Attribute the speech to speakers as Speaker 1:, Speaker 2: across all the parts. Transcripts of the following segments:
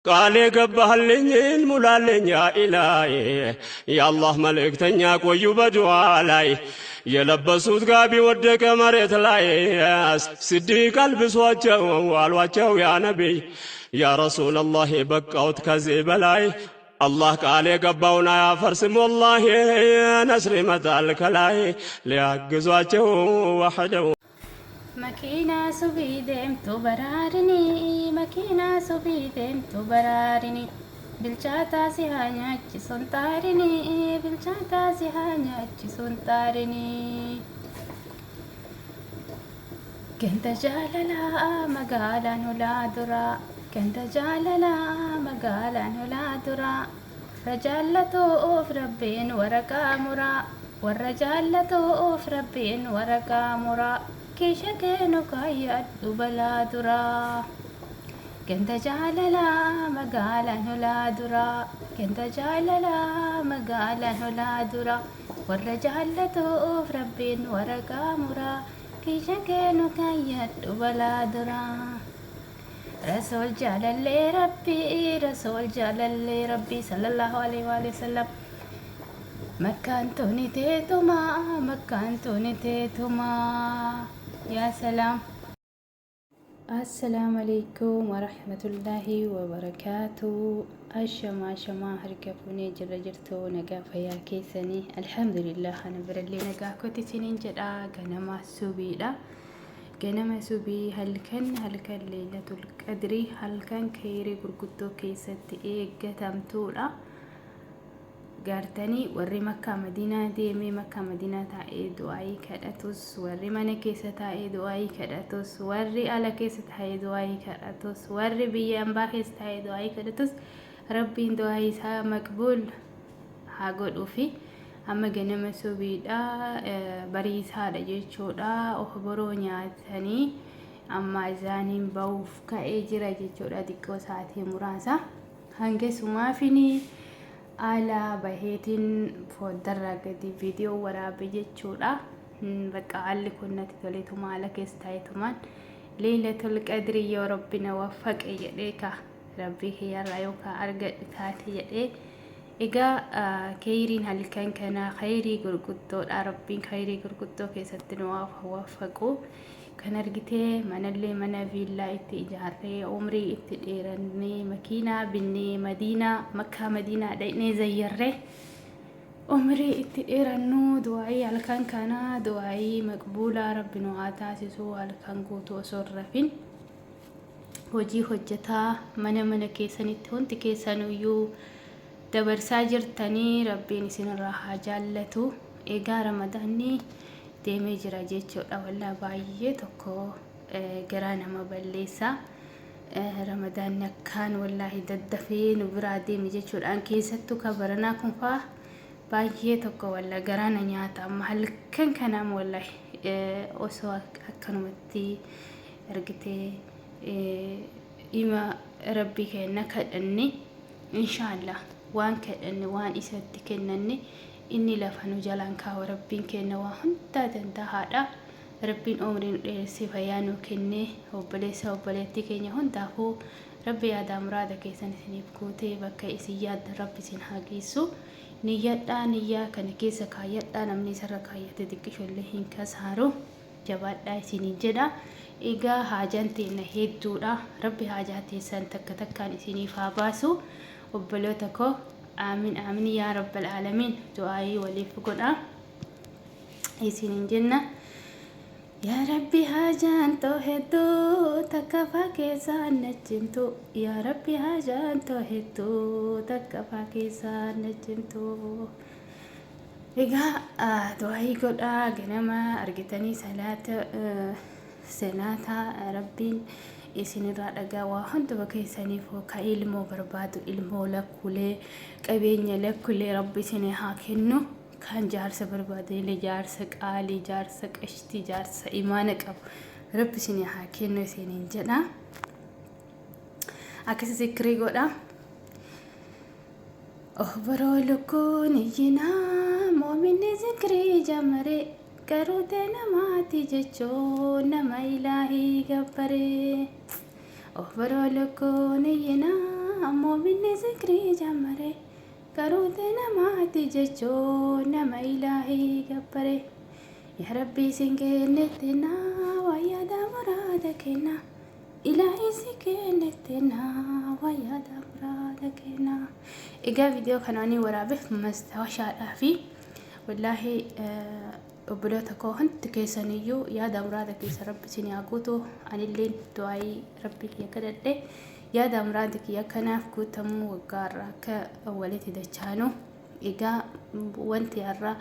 Speaker 1: ቃል የገባህልኝን ሙላልኝ ያ ኢላሂ። የአላህ መልእክተኛ ቆዩ በዱዓ ላይ፣ የለበሱት ጋቢ ወደቀ መሬት ላይ። ስዲቅ አልብሷቸው አሏቸው፣ ያ ነቢይ፣ ያ ረሱለላህ፣ በቃውት ከዚህ በላይ። አላህ ቃል የገባውን አያፈርስም ወላሂ፣ ነስር ይመጣል ከላይ ሊያግዟቸው ወሕደው።
Speaker 2: Makiinaa subii deemtu baraarini, makiinaa subii deemtu baraarini, bilchaataa si haa nyaachisuun xaarini, bilchaataa si haa nyaachisuun xaarini. Ganda jaalalaa magaalaan hulaa duraa, ganda jaalalaa magaalaan hulaa duraa, warra jaallatoof Rabbiin waraqaa muraa, warra jaallatoof Rabbiin waraqaa muraa, kiisha keenu kaayyadhu balaa duraa. Ganda jaalalaa magaalaan hulaa duraa, ganda jaalalaa magaalaan hulaa duraa, warra jaallatoof Rabbiin waraqaa muraa, kiisha keenu kaayyadhu balaa duraa. Rasuul jaalallee Rabbii, Rasuul jaalallee Rabbii sallallahu alaihi wa sallam. Makkaan tuni teetumaa, makkaan tuni teetumaa. Yaa salaam. Assalaamu alaikum warahmatullaahi wabarakaatu. Ashamaa ashamaa, harka fuunee, jirra jirtu, nagaa fayyaa keessanii? Alhamdulillah, ana birallee nagaa kooti isiniin jedha. Ganama subiidha. Ganama subii, halkan halkan Leelatul Qadrii, halkan kheyrii gurguddoo keessatti eeggatamtuudha. Gaartanii warri Makkaa Madiinaa deemee Makkaa Madiinaa taa'ee du'aayii kadhatus, warri mana keessa taa'ee du'aayii kadhatus, warri ala keessa taa'ee du'aayii kadhatus, warri biyya ambaa keessa taa'ee du'aayii kadhatus, Rabbiin du'aayii isaa maqbuul haa godhuufi. Amma ganama subiidha, bariisaadha jechuudha. Ohboroo nyaatanii amma azaaniin ba'uuf ka'ee jira jechuudha, xiqqoo sa'aatii muraasa. Hangasumaafini ala baheetiin fooddarraa gadi viidiyoo waraabe jechuudha. Bakka haalli kun natti toleetuma haala keessa taa'eetumaan Leelatul Qadrii yoo Rabbi na waffaqe jedhee, ka Rabbii kiyyarraa yookaan argadhu taate jedhee. Egaa kheyriin halkan kanaa kheyrii gurguddoodha. Rabbiin kheyrii gurguddoo keessatti nu waffaqu. Kan argitee manallee mana viillaa itti ijaarree, umrii itti dheerannee, makiinaa binnee, Madiinaa, Makkaa Madiinaa dhaqnee zayyarree umrii itti dheerannu, du'aa'ii halkan kanaa du'aa'ii maqbuulaa Rabbi nu haa taasisu. Halkan guutuu osoo hin rafin hojii hojjetaa mana mana keessanitti hundi keessanuyyuu dabarsaa jirtanii, Rabbiin isinirraa haa jaallatu. Egaa Ramadaanni deemee jira jechuudha. Wallaa baay'ee tokko garaa nama balleessa. Ramadaanni akkaan wallaahi daddafee nu biraa deeme jechuudhaan, keessattuu ka baranaa kun faa baay'ee tokko wallaa garaa na nyaata. Amma halkan kanaam wallaahi osoo akkanumatti argitee dhima Rabbii kenna kadhanne, inshaallah waan kadhanne waan isatti kennanne inni lafa nu jalaan kaawa. Rabbiin kenna waa hundaa danda'aadha. Rabbiin umrii nu dheeressee fayyaa nu kennee, obboleessa obboleettii keenya hundaafuu Rabbi yaadaa muraada keessan isiniif guutee bakka isin yaaddan Rabbi isin haa geessu. Niyyadhaa, niyyaa kana keessa kaayyadhaa, namni isarra kaayyate xiqqishollee hin kasaaru. Jabaadhaa isiniin jedha. Egaa haajaan teenna hedduudha. Rabbi haajaa teessan takka takkaan isiniif haa baasu, obboloota koo. Aamin aamin yaa rabbal aalamiin. Du'aayii waliif godha isiniin jenna. Yaa Rabbi, haajaan too hedduu, takka faa keessaan na cimtu. Yaa Rabbi, haajaan too hedduu, takka faa keessaan na cimtu. Egaa du'aayii godhaa. Ganama argitanii salaata salaata Rabbiin isinirraa dhagaa waa hunduma keessaniif. Ka ilmoo barbaadu ilmoo lakkulee, qabeenya lakkulee Rabbi isinii haa kennu. Kan jaarsa barbaadu illee jaarsa qaalii, jaarsa qashtii, jaarsa imaana qabu Rabbi isinii haa kennu isiniin jedha. Akkasi zikrii godha. Ohboroo lukkuun iyyinaa, moominni zikrii jamare, garuu tee namaati jechuun nama ilaahii gabbaree. Ohboroo lukkuun iyyinaa. zikrii jammare Qaruute namaati jechuun nama ilaahii gabbare Yaa Rabbii sin kennette naa waa yaada muraada kenna Ilaahii si kennette naa waa yaada muraada kenna. Egaa viidiyoo kana ani waraabeef mastaawashaadhaa fi wallaahi obboloota koo hundi keessaniyyuu yaada muraada keessa rabbi isin haa guutu. Anilleen du'aayii rabbi kiyya kadhadhe yaada muraada kiyya kanaaf guutamuu waggaa irraa akka walitti dachaanu. Egaa wanti har'a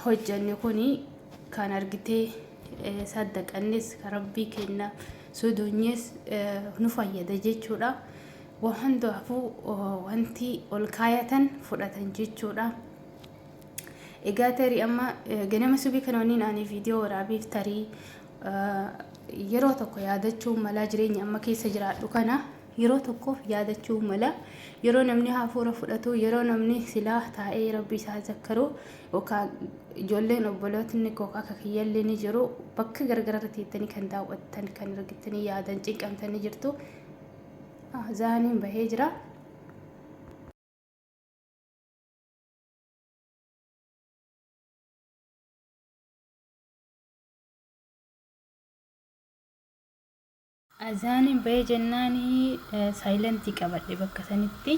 Speaker 2: hojjanne kuni kan argitee saddaqannes kan rabbii kenna sodoonyees nu fayyada jechuudha. Waan hundaafuu wanti ol kaayatan fudhatan jechuudha. Egaa tarii amma ganama subii kana wanni ani viidiyoo waraabeef tarii yeroo tokko yaadachuu malaa jireenya amma keessa jiraadhu kana yeroo tokkoof yaadachuu mala. Yeroo namni hafuura fudhatu, yeroo namni silaa taa'ee rabbi isaa zakkaru yookaan ijoolleen obbolootni koo akka kiyyallee ni jiru bakka garagaraa irra teettanii kan daawwattan kan argitanii yaadan cinqamtanii jirtu. Zaaniin bahee jira. Azaaniin bahee jennaan saayilantii qabadhe bakka sanitti.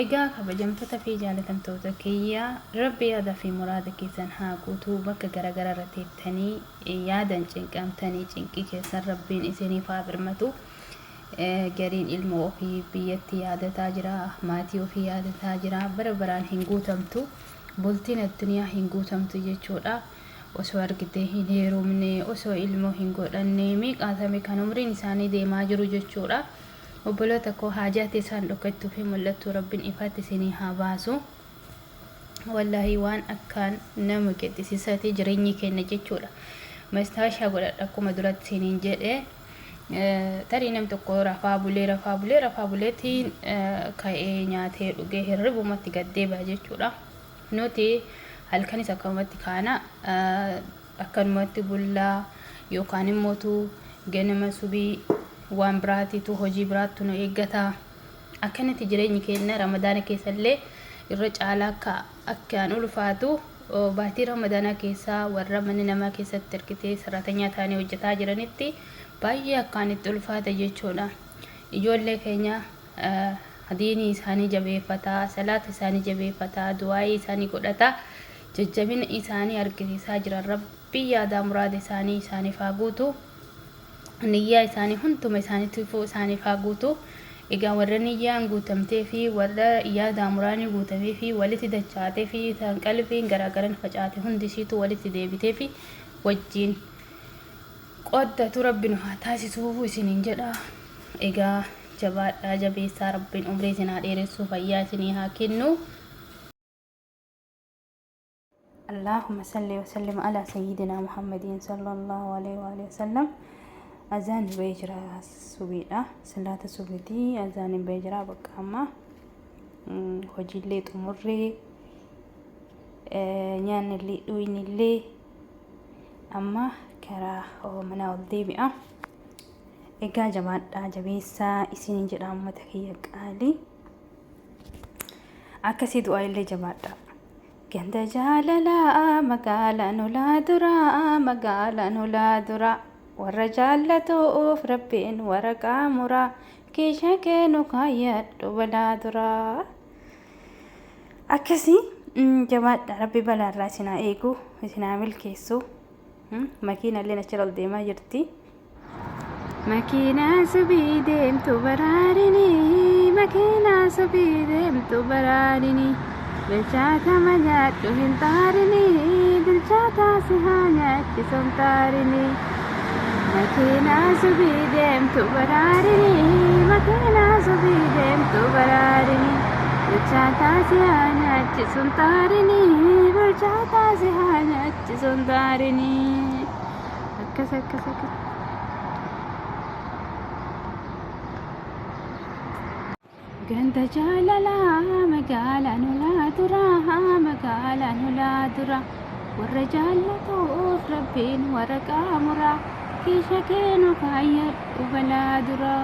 Speaker 2: Egaa kabajamtoota fi jaalatamtoota kiyya Rabbi yaada fi muraada keessan haa guutuu bakka garagara irra teettanii yaadan cinqamtanii cinqii keessan Rabbiin isiniif haa birmatu. Gariin ilmoo ofii biyyatti yaadataa jira, maatii ofii yaadataa jira, bara baraan hin guutamtu. Bultiin addunyaa hin guutamtu jechuudha. Osoo argitee hin heerumne, osoo ilmoo hin godhanne, meeqaatame kan umriin isaanii deemaa jiru jechuudha. Obboloota koo haajaa teessaan dhokattuu fi mul'attuu Rabbiin ifaatti isinii haa baasu. Wallaahi waan akkaan nama gaddisiisati jireenyi keenya jechuudha. Mastaashaa godhadha akkuma duratti isiniin jedhe. Tarii nam tokko rafaa bulee rafaa bulee rafaa buleetiin ka'ee nyaatee dhugee hirribumatti gad deebi'a jechuudha. Nuti halkanis akkanumatti kaana akkanumatti bullaa yookaan immootu ganama subii waan biraatiitu hojii biraattu nu eeggata. Akkanatti jireenyi keenya ramadaana keessallee irra caalaa akka akkaan ulfaatu baatii ramadaanaa keessaa warra mana namaa keessatti ergitee saraatanyaa ta'anii hojjetaa jiranitti baay'ee akkaan itti ulfaata jechuudha. Ijoollee keenya diinii isaanii jabeeffataa, salaata isaanii jabeeffataa, du'aa'ii isaanii godhataa, jajjabina isaanii argisiisaa jiran. Rabbii yaadaa muraada isaanii isaaniif haa guutu. Niyyaa isaanii hunduma isaaniitiifuu isaaniif haa guutu. Egaa warra niyyaan guutamtee fi warra yaadaa muraanii guutamee fi walitti dachaatee fi tan qalbiin garaagaran facaate hundisiitu walitti deebitee fi wajjiin qooddatu rabbi nu haa taasisuu isiniin jedha. Egaa jabaadhaa jabeessaa rabbiin umrii isin haa dheeressu fayyaa isinii haa kennu. Allahumma salli wa sallim ala sayyidina Muhammadin sallallahu alaihi wa alihi wasallam. Azaan bahee jira subiidha. Salaata subiitii azaan bahee jira bakka amma hojiillee xumurree nyaannillee dhuynillee amma karaa manaa ol deebi'a. Egaa jabaadhaa jabeessaa isiniin jedha uummata kiyya qaalii. Akkasii du'aa illee jabaadhaa. Ganda jaalalaa magaalaan olaa duraa magaalaan olaa duraa warra jaallatuuf rabbiin waraqaa muraa keeshaa keenu kaayyadhu balaa duraa. Akkasii jabaadha rabbi balaarraa isin haa eegu isin haa milkeessu. Makiina illee achirra ol deemaa jirti. Makiinaa subii deemtu baraarini makiinaa subii deemtu baraarini bilchaatama nyaadhu hin xaarini bilchaataa si haa nyaachisu hin xaarini makiinaa subii deemtu baraarini makiinaa subii deemtu baraarini bilchaataa si haa nyaachisu hin xaarini bilchaataa si haa nyaachisu hin xaarini akkas akkas akkas. Ganda jaalalaa magaalaan olaa dura magaalaan olaa dura warra jaallatuuf rabbiin waraqaa muraa kiisha keenu kaayyadhu balaa dura.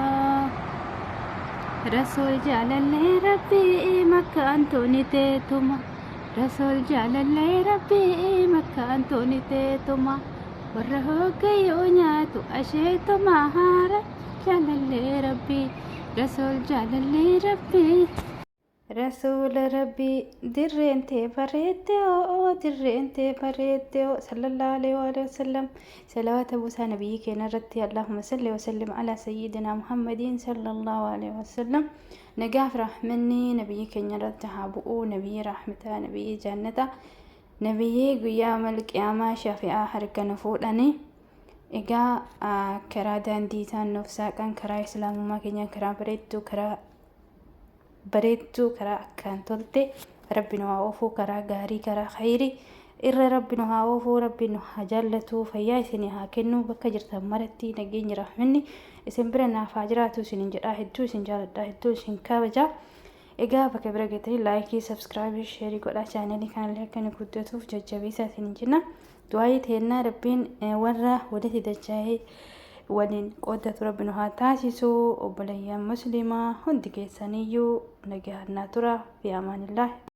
Speaker 2: Rasuul jaalallee Rabbii makkaan tuni teetuma. Rasuul jaalallee Rabbii makkaan tuni teetuma. Warra hoggayyuu nyaatu asheetuma haara jaalallee Rabbii. Rasuul jaalallee Rabbii. Rasuula Rabbii dirreen tee bareedde oo dirreen tee bareedde oo sallallahu alaihi wa sallam salawaata buusaa nabiyyi keenya irratti allahumma salli wa sallim ala sayyidina muhammadiin sallallahu alaihi wa sallam nagaaf rahmanni nabiyyi keenya irratti haa bu'u nabiyyi rahmataa nabiyyi jannata nabiyyi guyyaa malqiyaamaa shafi'aa harka nu fuudhanii egaa karaa daandii isaan nuuf saaqan karaa islaamummaa keenyaa karaa bareedduu karaa bareedduu karaa akkaan tolte rabbi nu haa oofuu karaa gaarii karaa khayrii irra rabbi nu haa oofuu rabbi nu haa jaallatu fayyaa isinii haa kennu bakka jirtan maratti nageenyi rahmanni isin bira naaf haa jiraatu isinin jedhaa hedduu isin jaaladha hedduu isin kabajaa egaa bakka bira geetanii laayikii sabskraayibii sheerii godhaa chaanelii kanallee akka inni guddatuuf jajjabeessaa isinin jenna Du'aayii teennaa Rabbiin warra walitti dacha'ee waliin qooddatu Rabbi nu haa taasisu. Obboleeyyan musliimaa hundi keessaniyyuu nagaan naa tura. Fi amaanillah.